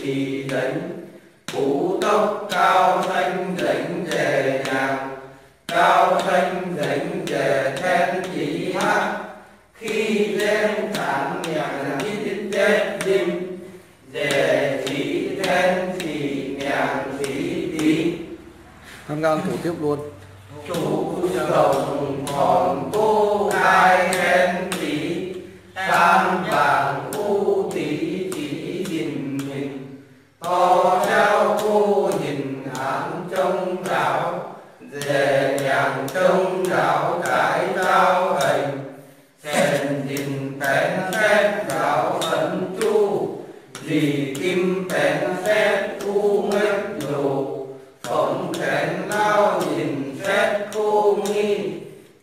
cih nzengc, butv dopv gauv saeng nzengc nzengc nyaangc, gauv saeng nzengc nzengc ten cih hatv, khi nzengc tanx nyaangc hitv nzetv nzim, nzengc cih ten cih nyaangc cih dix. Tam ngang tổ tiếp luôn. Zuqc dongc horngc buv nqaai ten cih, san bangc buv dix cih zinh ninh, dor siauv buv ninh hanx jong nzaaux, nzengc nyaangc jong nzaaux zaaix zaux hengx, cen zinh benx setv nzaaux senx juv, nzih kim benx setv uv ngexv loc, fongx benx lauv ninh setv kuv ngiv,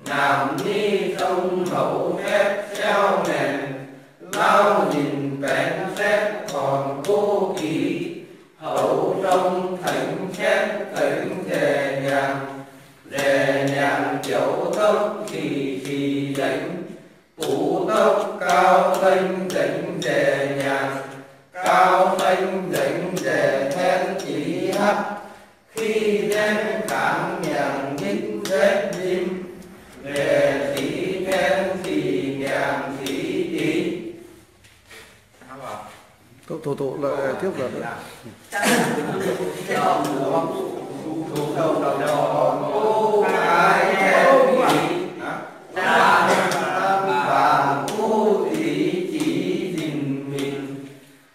naamh nyiv zong houc setv siauv maengc, lauv ninh benx setv korn kuv gic, houc zong tengx setv tengx nzengc nyaangc, nzengc nyaangc joux dopv cih cih nzengc, butv dopv gauv saeng nzengc nzengc nyaangc, gauv saeng nzengc nzengc ten cih hatv, khi nzengc tanx nyaangc hitv nzetv nzim, nzengc cih ten cih nyaangc cih dix. Tụ, tụ, tụ, lại tiếp rồi đấy.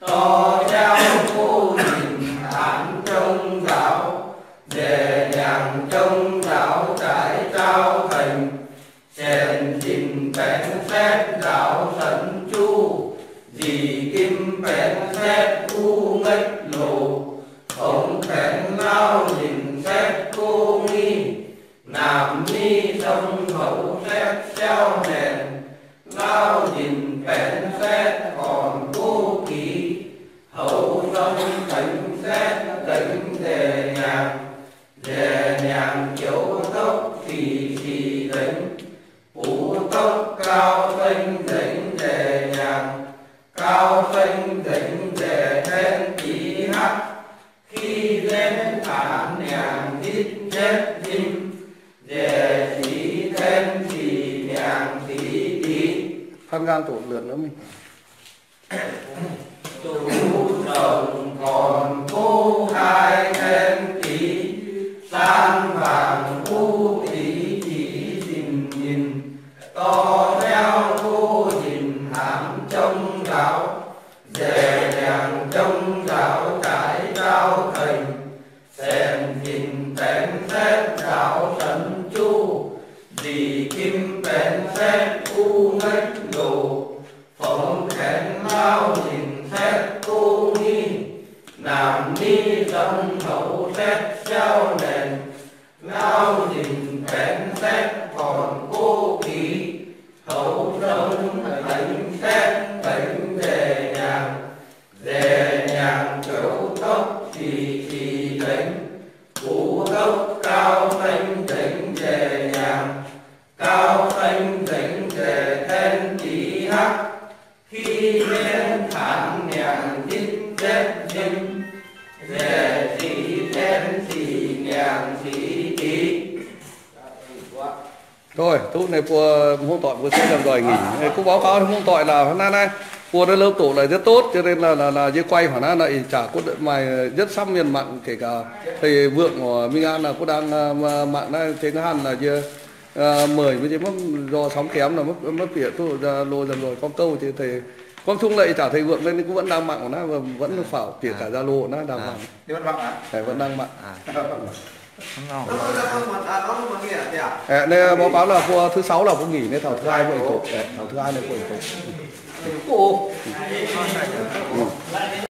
Dor siauv buv ninh hanx jong nzaaux, nzengc nyaangc jong nzaaux zaaix zaux hengx, cen zinh benx setv nzaaux senx juv, nzih kim benx setv uv ngexv loc, fongx benx lauv ninh setv kuv ngiv, naamh nyiv zong houc setv siauv maengc, lauv ninh benx setv korn kuv gic, houc zong tengx setv tengx nzengc nyaangc, nzengc nyaangc joux dopv cih cih nzengc, butv dopv gauv saeng nzengc nzengc nyaangc, gauv saeng nzengc nzengc ten cih hatv, khi nzengc tanx nyaangc hitv nzetv nzim, nzengc cih ten cih nyaangc cih dix. ท่านงานตรวจเลือดแล้วนี่ Zuqc dongc horngc buv nqaai ten cih, san bangc buv dix cih zinh ninh, dor siauv buv ninh hanx jong nzaaux, nzengc nyaangc jong nzaaux zaaix zaux tengx, cen zinh benx setv nzaaux senx juv, nzih kim benx setv uv ngexv loc, fongx benx lauv ninh setv kuv ngiv, naamh nyiv zong houc setv siauv maengc, lauv ninh benx setv korn kuv gic, houc zong tengx setv tengx nzengc nyaangc, nzengc nyaangc joux dopv cih cih nzengc, butv dopv gauv saeng nzengc nzengc nyaangc, gauv saeng nzengc nzengc ten cih hatv, khi nzengc tanx nyaangc hitv nzetv nzim, nzengc cih ten cih nyaangc cih dix. Thôi, túc ninh mbuo hmuangv doic mbuo se lomh nzoih nghỉ. Ê, kuv báo cáo hmuangv doic là hôm nay, nay, mbuo đã lơm tổ là rất tốt, cho nên là, là, là yie quay khoảng đó là ih chả có đ-, mày rất sắp miền mặn, kể cả thầy Vượng của Minh An là cũng đang, ờ, mà-, mạng nay thế nó hẳn là yie, ờ, mời với mắm do sóng kém là mất, mất việc thu, ờ, lô dần rồi con câu thì thầy, có chung là ih chả thầy Vượng nên cũng vẫn đang mạng của nó và vẫn phải kể cả Zalo nó đang mạng. Thầy vẫn đang mạng. Ê, nên báo cáo là mbuo thứ sáu là mbuo nghỉ, nên thảo thứ hai mbuo tổ. Ê, thảo thứ hai nên mbuo tổ.